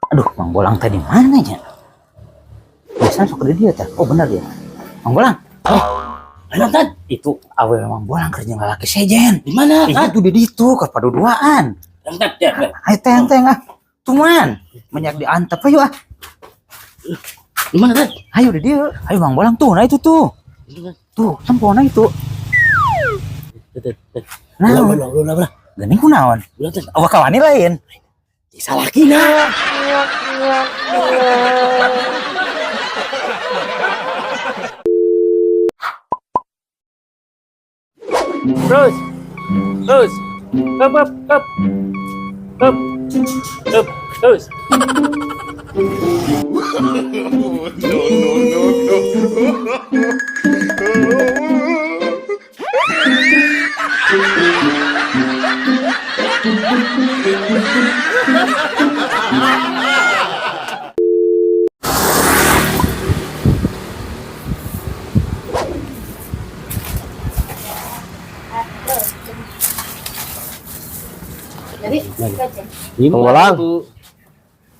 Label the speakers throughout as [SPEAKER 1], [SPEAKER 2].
[SPEAKER 1] Aduh, Mang Bolang tadi mana ya? Biasanya sok ada dia teh. Oh, benar dia. Mang Bolang. Oh,
[SPEAKER 2] Ayo, Tan.
[SPEAKER 1] Itu awewe Mang Bolang kerja lalaki sejen.
[SPEAKER 2] Di mana?
[SPEAKER 1] Itu di ditu ke paduduaan.
[SPEAKER 2] Tan, tan, ya, ya.
[SPEAKER 1] Ayo teng teng ah. Tuman, banyak diantep, ayo ah.
[SPEAKER 2] Di mana, Tan?
[SPEAKER 1] Ayo di dia. Ayo Mang Bolang tuh, nah itu tuh. Tuh, sempurna itu. Nah,
[SPEAKER 2] Ulah, ulah, ulah, ulah.
[SPEAKER 1] Geuning kunaon?
[SPEAKER 2] Ulah, Tan.
[SPEAKER 1] Awak kawani lain.
[SPEAKER 2] Salakina.
[SPEAKER 3] Terus. Terus. Up, up, up. Up. Up. Terus.
[SPEAKER 4] No, no, no, no.
[SPEAKER 5] Jadi,
[SPEAKER 6] Mang Bolang.
[SPEAKER 2] Bu.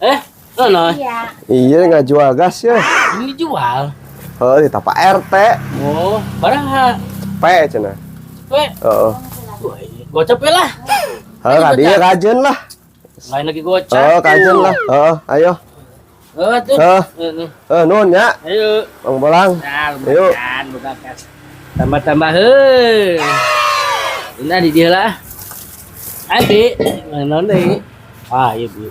[SPEAKER 2] Eh, no.
[SPEAKER 5] Iya.
[SPEAKER 6] Iya, nggak jual gas ya.
[SPEAKER 2] Ini jual.
[SPEAKER 6] Oh, di tapak RT.
[SPEAKER 2] Oh, baraha.
[SPEAKER 6] P cenah.
[SPEAKER 2] We,
[SPEAKER 6] Heeh.
[SPEAKER 2] wah, iya. Gocap we lah.
[SPEAKER 6] Heeh, kadinya kajen lah.
[SPEAKER 2] Lain lagi gocap.
[SPEAKER 6] Oh, kajen lah. Heeh, ayo.
[SPEAKER 2] Oh, tuh.
[SPEAKER 6] Heeh.
[SPEAKER 2] Eh, nih.
[SPEAKER 6] Heeh, nuhun ya.
[SPEAKER 2] Ayo.
[SPEAKER 6] Mang Bolang.
[SPEAKER 2] Nah,
[SPEAKER 6] Ayo.
[SPEAKER 2] lumayan buka kas. Tambah-tambah heuh. Ini di dia lah. Ayo, Bi. Mana deui? Ah, iya, Bi.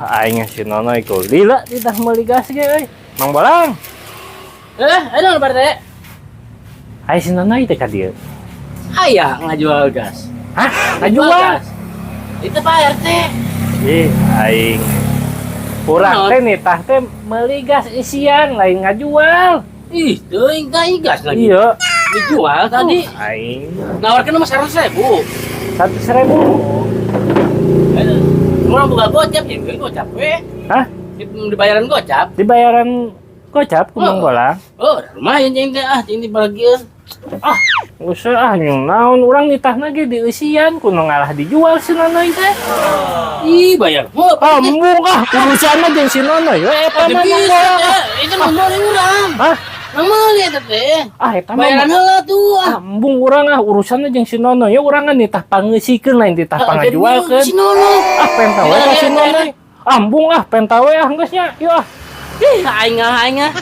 [SPEAKER 3] Aing si Nonoy ku lila ditah meuli gas ge euy. Mang Bolang.
[SPEAKER 2] Eh, ayo dong, Pak RT.
[SPEAKER 3] Ai si Nonoy teh ka dieu.
[SPEAKER 2] Aya ngajual gas.
[SPEAKER 3] Hah? Ngajual?
[SPEAKER 2] Gas. Itu Pak RT.
[SPEAKER 3] Ih, aing. Urang
[SPEAKER 2] Naon?
[SPEAKER 3] teh nitah teh meuli gas isian lain ngajual.
[SPEAKER 2] Ih, teuing ka gas lagi.
[SPEAKER 3] Iya.
[SPEAKER 2] Dijual tadi.
[SPEAKER 3] Aing
[SPEAKER 2] Nawarkan nomor 100.000.
[SPEAKER 3] 100.000.
[SPEAKER 2] Orang buka gocap ya, gue gocap we.
[SPEAKER 3] Hah?
[SPEAKER 2] Dibayaran gocap.
[SPEAKER 3] Dibayaran gocap ku Mang
[SPEAKER 2] Oh.
[SPEAKER 3] Bolang.
[SPEAKER 2] Oh, lumayan jeung teh ah, jeung dibagi.
[SPEAKER 3] Ah, geus ah nyung naon urang nitahna ge dieusian kudu ngalah dijual si Nonoy teh.
[SPEAKER 2] Ih, bayar. Oh,
[SPEAKER 3] Ah, embung ah, urusanna jeung si Nonoy we eta mah Mang
[SPEAKER 2] bisa
[SPEAKER 3] Bolang.
[SPEAKER 2] ya. Itu mah meuli urang.
[SPEAKER 3] Hah?
[SPEAKER 2] Mang meuli eta teh.
[SPEAKER 3] Ah, eta mah
[SPEAKER 2] Bayaran heula tuh ah.
[SPEAKER 3] Ah, embung urang ah urusanna jeung si Nonoy ya urang kan nitah pangeusikeun lain titah pangajualkeun.
[SPEAKER 2] Si Nono.
[SPEAKER 3] Ah, penta we ka si Nonoy. Ah, embung ah, penta we ah geus nya. Yuk ah.
[SPEAKER 2] Ih, aing ah, aing ah.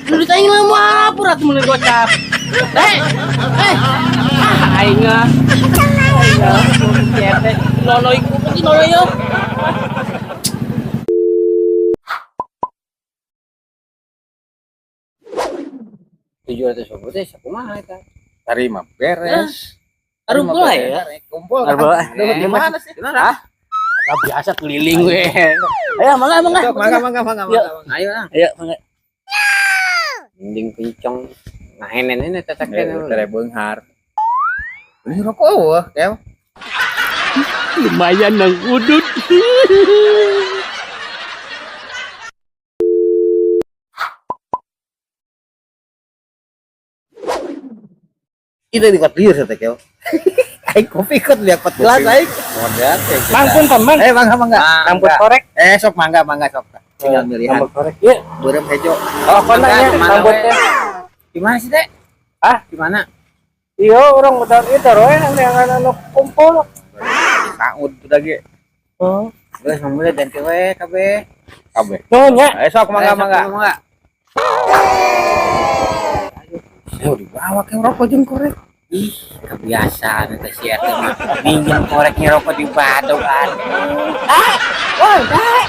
[SPEAKER 2] Duit aing lah mau apur atuh meuli gocap. Eh, eh. Ah, aing ah. Aing ah. Teh Nono iku si Nono yo.
[SPEAKER 7] 700.000 teh sakumaha eta?
[SPEAKER 4] Tarima beres.
[SPEAKER 2] Arumpul lah ya.
[SPEAKER 4] Kumpul.
[SPEAKER 2] Arumpul.
[SPEAKER 4] Di mana sih?
[SPEAKER 7] Hah?
[SPEAKER 2] Ah, biasa keliling we. Ayo, mangga, mangga.
[SPEAKER 4] Mangga, mangga, mangga,
[SPEAKER 2] Yuk.
[SPEAKER 4] mangga.
[SPEAKER 7] Ayo ah.
[SPEAKER 2] Ayo, mangga.
[SPEAKER 7] Mending pincong ngahenen ini tetek
[SPEAKER 4] Tere beunghar. Ini rokok eueuh, Kew.
[SPEAKER 2] Lumayan nang udut.
[SPEAKER 4] Itu di kot liur teh, Kew. Aing kopi kot lihat pot gelas aing. Modal teh.
[SPEAKER 3] Mang punten, Mang.
[SPEAKER 4] Eh, mangga, mangga.
[SPEAKER 3] Rambut korek.
[SPEAKER 4] Eh, sok mangga, mangga sok. Tinggal milihan.
[SPEAKER 3] Rambut korek. Iya.
[SPEAKER 4] Beureum hejo.
[SPEAKER 3] Oh, kok nanya
[SPEAKER 7] Mangga,
[SPEAKER 3] rambutnya.
[SPEAKER 7] Di mana sih teh?
[SPEAKER 3] Hah?
[SPEAKER 7] Di mana?
[SPEAKER 3] Iya, orang udah itu roe yang anu kumpul.
[SPEAKER 4] Saud udah ge.
[SPEAKER 3] Heeh.
[SPEAKER 7] Geus mulai ganti we kabeh.
[SPEAKER 4] Kabeh.
[SPEAKER 3] Nuhun nya.
[SPEAKER 4] Eh, sok mangga,
[SPEAKER 7] Eh, sok,
[SPEAKER 4] mangga.
[SPEAKER 7] Mangga.
[SPEAKER 4] Eh, dibawa ke rokok jeung korek.
[SPEAKER 7] Ih, kebiasaan eta si eta mah. Minjem korek ngerokok di badog aduh. Ah, woi, dai.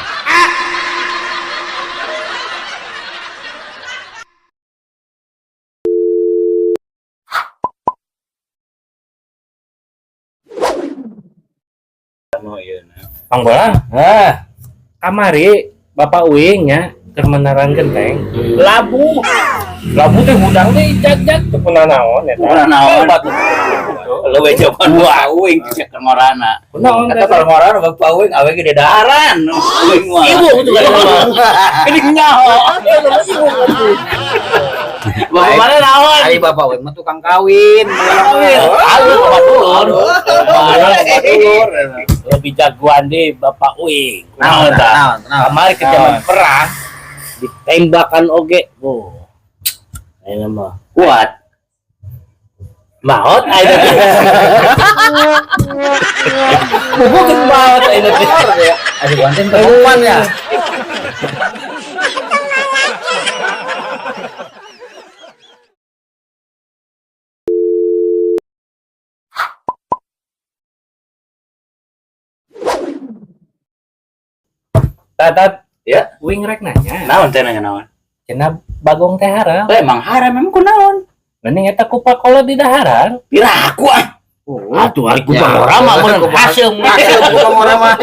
[SPEAKER 3] Mang Bolang,
[SPEAKER 2] Ah,
[SPEAKER 3] kamari Bapak Uing nya keur meneran genteng. Labu. Labu teh hudang teh jag-jag teu pernah naon eta.
[SPEAKER 2] Pernah naon.
[SPEAKER 3] Hebat.
[SPEAKER 1] Leuwih jagoan Bapak Uing cek ngorana.
[SPEAKER 3] Kunaon
[SPEAKER 1] Kata kalau ngorana Bapak Uing awe ge daharan. Uing mah.
[SPEAKER 2] Ibu tuh kan.
[SPEAKER 1] Ini nyaho.
[SPEAKER 2] Bapak mana naon?
[SPEAKER 7] Ari bapak we mah tukang kawin.
[SPEAKER 1] Kawin. Aduh, bapak dulur.
[SPEAKER 2] Mana lebih jagoan deh Bapak Uing.
[SPEAKER 1] Naon tah?
[SPEAKER 4] Naon, naon.
[SPEAKER 1] Kamari ke zaman perang
[SPEAKER 2] Ditembakan oge. Oh. Ayeuna mah.
[SPEAKER 1] kuat.
[SPEAKER 2] Maot ayeuna teh. Bubuk geus maot ayeuna teh.
[SPEAKER 4] Aduh, konten perempuan ya.
[SPEAKER 3] Tatat,
[SPEAKER 1] Ya.
[SPEAKER 3] Uing rek nanya.
[SPEAKER 1] Naon teh nanya naon?
[SPEAKER 3] Cenah bagong teh haram.
[SPEAKER 1] Eh, emang haram emang kunaon?
[SPEAKER 3] Mending eta kupakola di daharan.
[SPEAKER 1] Piraku ah. Atuh ari ku
[SPEAKER 4] Ya.
[SPEAKER 1] orang mah mun haseum.
[SPEAKER 4] Haseum ku orang mah.